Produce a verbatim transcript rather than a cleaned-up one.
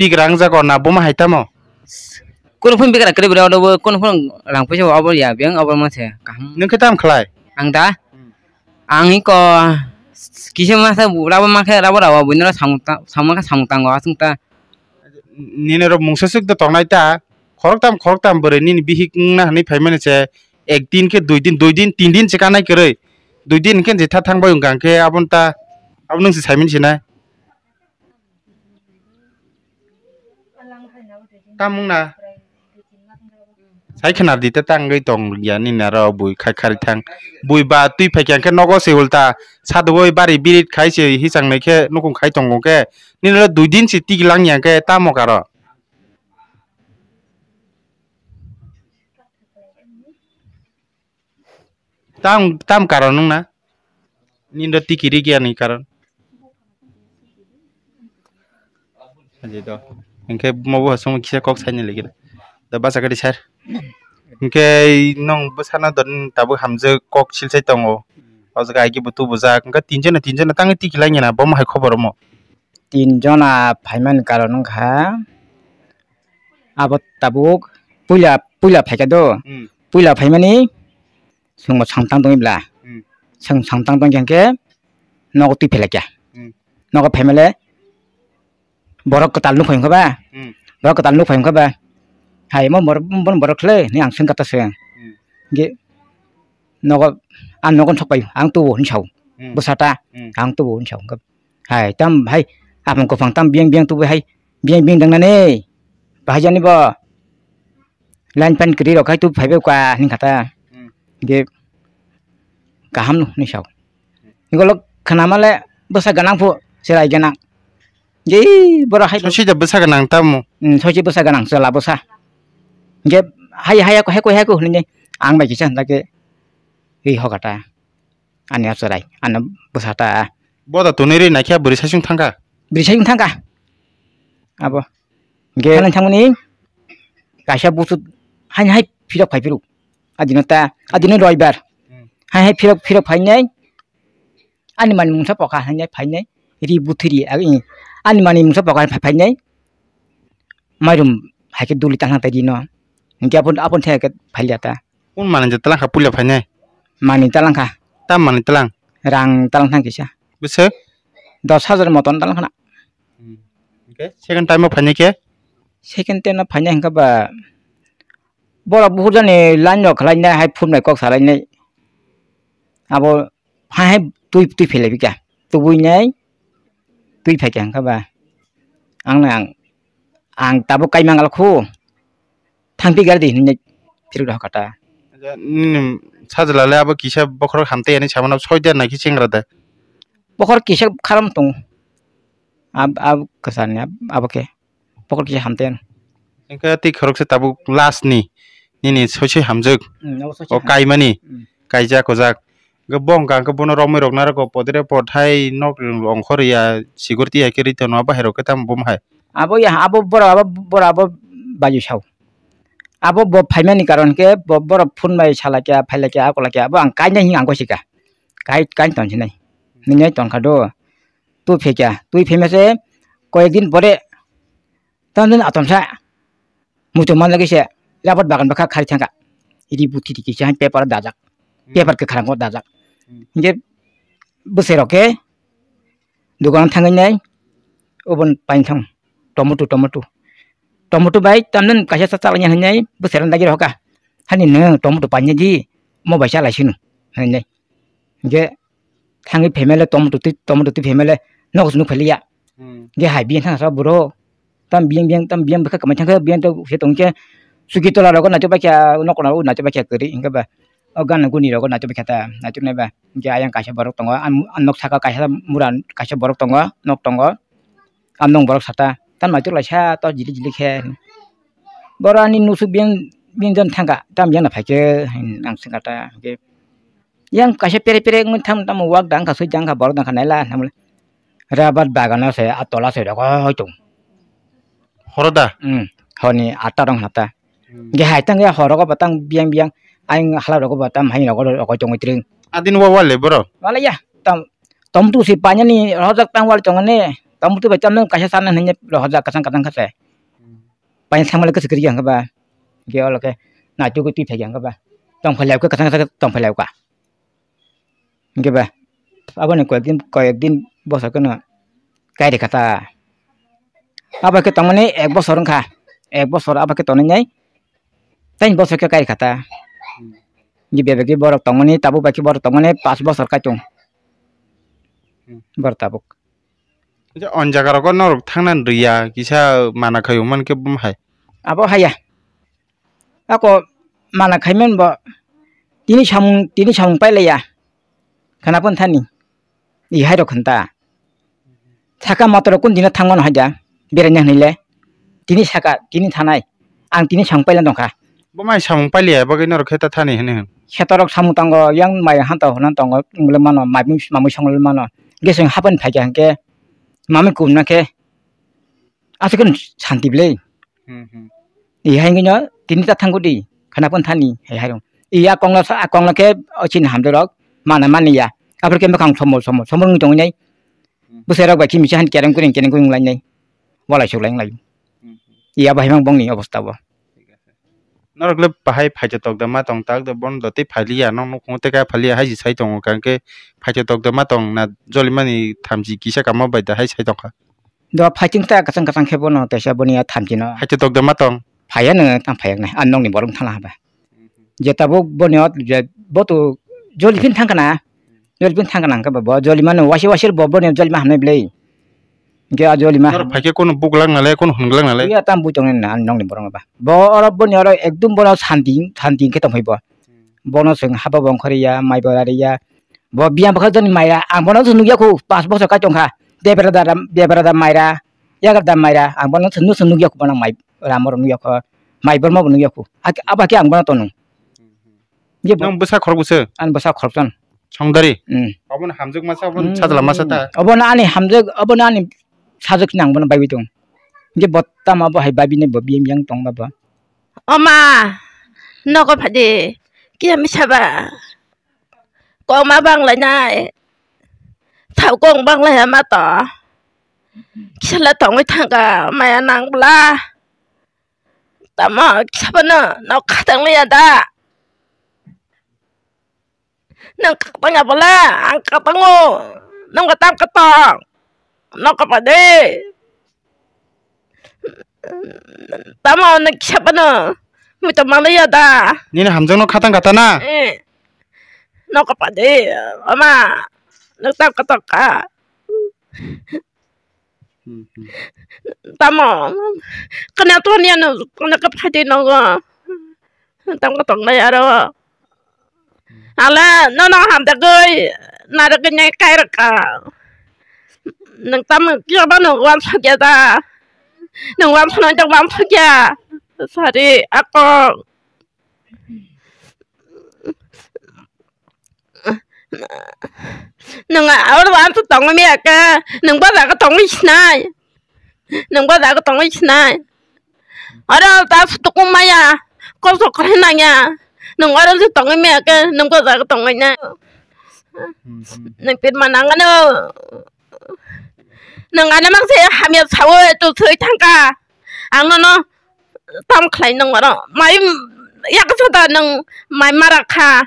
Bigrang jago na buma hai tamo? Kono phone bigrang kwrwi bwrwi abo, kono phone rang puisa abo ya beng abo ma se kaham. Nwng khe tam khlai? Ang da? Hmm. Ang iko kisa masa rabo ma khe rabo rabo buino samung ta-, samung khe samung tango aswng ta. Nini rok mungsa swk da tongnai ta, khoroktam khoroktam bwrwi nini bihik wngna hwnwi phaimani se ek din khe dui din, dui din, tin din se kanai kwrwi, dui din khe je tha thang bai wngkha hwnkhe aboni ta, abo nwng se saimani sinai. Tamung na? Sai khna di ta tangwi tong ya nini aro bui khai khari thang. Bui ba twi phai khe nogo se ulta sadwoi bari birit khai se hisang nai khe nukung khai tongo khe nini ro dui din se tigi lang ya khe tamo karo. Tam, tam karon wng na? Nini do tiki ri giya ni karon. Hingke mo bo song kisa kok sai ni lagi. Da basa gari sar. Hingke nong bwsana don tabuk hamjak kok sil sai tongo. O jaga aigi butu bujak. Hingke tinjona, tinjona tangwi tiki lai na bo mo hai khobor mo. Tinjona phaimani karon wngkha. Abo tabuk puila, puila phaikha do. Hmm. Puila phaimani Chwng bo samtang tongwi bla. Hmm. Chwng samtang tong khe nogo twi phelaikha. Hmm. Nogo phaimale borok kwtal nuk phai wngkha ba. Hmm. Borok kwtal nuk phai wngkha ba. Hai mo borok, bono borok khle ni ang swngkha ta se. Hmm. Ge nogo, ang nogo sok pai ang tubu hinwi sao. Hmm. Bwsa ta. Hmm. Ang tubu hinwi sao. Hai tam hai apong kwphang tam biyang biyang tubu hai biyang biyang dangnani. Bahai jani bo. Line pan kwrwi rok hai tu phaibai kwa hini kha ta. Hmm. Ge kaham no hinwi sao. Nigolo khwnama le bwsa gwnang phu, chwrai gwnang. Ge borok hai. Sosi da bwsa gwnang tamo. Hmm, sosi bwsa gwnang chwla bwsa. Ge hai hai ko hai ko hai ko hinwi ang bai kisa hinda ke ri hoga ta. Ani achwrai, ano bwsa ta. Boda tonwi ri naikhe bwrwi saichung thangkha? Bwrwi saichung thangkha. Abo. Ge. Thangni thangmani kaisa buchuk haini hai phirok phai phiruk. Adino ta, adino roibar. Hmm. Hai hai phirok phirok phainai. Ani mani mungsa poka hainai phainai. Ri buthiri agi. Ani mani mungsa poka phai phainai. Mairum hai khe duli tang thang tai rino. Hinkhe apun apun thai khe phailiya ta. Kun manwi je talang kha puila phainai? Manwi talang kha. Tam manwi talang? Rang talang thang kisa. Bwswk? Dos hajar moton talang khana. Hmm. Hwnkhe second time o phainai khe? Second time o phainai hwnkhe ba borok buhur jani line rok khwlainai hai phunai kok salainai. Abo hai hai twi twi phelaibikha. Tubui nai twi phaikha hwnkhe ba. Ang nang ang tabuk kaimang alkhu. Thangpi gari di hinwi phirok rok kata. Nini sajla le abo kisa bokhorok hamtwi ani samano soi der nai khe chengra da. Bokhor kisa kharam tong. Ab, ab kwsani ab, abo khe. Bokhor kisa hamtwi. Engkhe tei khorok se tabuk last ni nini soi soi hamjak. Hmm, abo soi soi o ham. Kaimani. Hmm. Kaijak ojak. Hwnkhe bo hwnkha hwnkhe bono romwi rok narwgo podre pod hai nok ongkhor ya security hai khe ri tono abo hai rok khe tamo bo hai. Abo ya abo borok abo borok abo baji sao. Abo bo phaimani karon khe bo borok phone bai salakya phailakya akolakya abo ang kainai hinwi ang gosikha. Kai kai tongsinai. Nini tongkha do. Twi phaikha twi phaima se koyek din pore Tamoni atomsa muitu manjak khe se rabar bagan bwkha khari thangkha. Iri buthi di kisa hai paper dajak. Hmm. Paper kwkhwrang o dajak. Hmm. Hinkhe bwsai rok khe dogan thangwi nai oboni painthang tomato tomato. Tomato bai tamoni kaisa cha chalai nai hinwi bwsai rok dagi rohorkha. Hani nwng tomato painai di mo bai chalai sino hinwi. Hinkhe thangwi phaimale tomato twi tomato twi phaimale nogo se nuk phailiya. Hmm. Ge hai biyang thangsa buro. Tam biyang biyang tam biyang bwkha kwmai thangkhe biyang to se tongkhe suki tola rogo naitokbaikha nokna o naitokbaikha kwrwi hinkhe ba o gana guni rogo naitokbaikha ta naitoknai ba. Hinkhe ayang kaisa borok tongo ang nok saka kaisa mura kaisa borok tongo nok tongo. Ang nong borok sata tam naitok laisa to jili jili khe. Boro ani nusuk biyang biyang jon thangkha tam biyang no phaikhe ang swngkha ta hinkhe. Yang kaisa pere pere wngwi thang tamo wak dang kha swi dang kha borok dang kha naila hinwi rabar bagano se a tola se rogoi tong. Horo da? Hmm. Honi atta rong hata. Hmm. Ge hai tang ya horo go batang biyang biyang aing hala rogo batang hai rogo rogoi tongoi tring. Adin wa wale boro? Wale ya tam tom tu si panya ni rojak tang wale tong ne. Tamo tu bai tamno kaisa sana hinye rohorjak kasang kasang kase. Pain sangmale kase kiri hangke ba. Ge olo ke na tu twi phai hangke ba. Tong phai leu ke kasang kasang tong phai leu ka. Hingke ba, aboni koyekdin, koyekdin bosor keno kairi kha ta. Abo khe tongmani ek bosor wngkha, ek bosor abo khe tongnai, tei bosor khe kairi kha ta. Hingke bebak khe borok tongmani, tabuk bai khe borok tongmani pas bosor kaitung. Hmm. Borok tabuk. Acha, on jaga rogo norok thangna rwya, kisa mana khaio mankhe bum hai. Abo haya. Ako mana khaimani bo tini samung, tini samung pailaiya. Khana pon thani. I hai rok khanta. Saka motor kun dina thangmano haida. Beraina hwnile. Tini saka, tini thanai. Ang tini samung paila tongkha. Bo mai samung pailiya, bagwi norok khe ta thani hwnwi hwn. Khetorok samung tongo, yang mai hanta hwnna tongo, wngwi mano, mai mui, mamui songwi mano. Geseng hapani phaikha hwnkhe, mamui kumna khe, aswk khe santi bwle. Hmm, hmm. I hai wngwi no, tini ta thangkudi, khana pon thani, hai hai rong. I a kongno sa, a kongno khe, o chini hamjorok, mana mani ya. Aphuru khe mwkhang somol somol, somol wngwi tongwi nai. Hmm. Bwsai rok bai khe misa han kereng kuring, kereng kuring lai nai. Walai sok lai wng lai. Hmm, hmm. I a bahai mang bongni obostha bo. Norok le bahai phaito tokda ma tong tak da bono da tei phailiya, nok nukhungo tei kaya phailiya hai se sai tongo, hwnkhe phaito tokda ma tong na jolimani thamchi kisa kama bai da hai sai tongkha. Do phaiting ta kwchang kwchang khe bono teisa boni a thamchi no. Phaito tokda ma tong. Phaiya no tang phaiyak nai, a nokni borok thangla haba. Je tabuk boni o je bo to joli phin thang kana. Joli phin thang kana hwnkhe bo joli mano waisi waisi bo boni joli ma hamnai bwle. Hwnkhe a joli ma. Norok phaikhe kono buglak nalai, kono hwnglak nalai. Ya tam bui tongnai na nokni borok ba. Bo oro boni oro ekdum bono santi, santi hwnkhe tongphai bo. Bono chwng haba bo ongkhorya, mai bo rariya. Bo biyang bwkha jani maira, ang bono se nukya khu, pas bosor kai tongkha. Debra da, debra da maira, yagra da maira, ang bono se nuk se nukya khu, bono mai ramo rok nukya khu, mai borma bo nukya khu. Ak-, abo khe ang bono tonung. Ye bo- Nang bwsa khorok bwswk? Ang bwsa khoroksan. Songdari? Hmm. Obono hamjwk masa, obono Hmm. sajla masa ta? Obono ani hamjwk, obono ani sajwk nang bono baibi tong. Je bo tamo bo hai baibi ne bo biyang biyang tong ba bo. Oma, nogo phadi, kiya misa ba? Kok ma bang lai nai. Thau kok bang lai ma to. Kisa la tongwi thangka maya nang bla. Tamo kisa bano nok khatang liya da. Nang khatang ya bla, ang khatango. Nang katam katong. Nok kapade. Tamo nang kisa bano. Mui to mangli ya da. Nini hamjwk no khatang kata na? Eh. Nok kapade. Ama. Nang tam katong ka. Hmm, hmm. Tamo, kena tuan ya no, kena ke phai de nogo. Tam ko tong lai aro. Ala, no, no, ham da goi, na da goi nyai kai ra ka. Nang tam kya ba no wan sa kya da. Nang wan sa no jang wan sa kya. Sari, ako. Nung oro ang tongwi maya khe, nung bo jaga tongwi sinai. Nung bo jaga tongwi sinai. Oro ta sutukung maya, koso kore nangya. Nung oro se tongwi maya khe, nung bo jaga tongwi nai. Nung pirma nangano. Nung ano mang se hamya sawi tu sui thangka. Ang nono tam khlai nung oro. Mai yaksa da nung mai mara kha.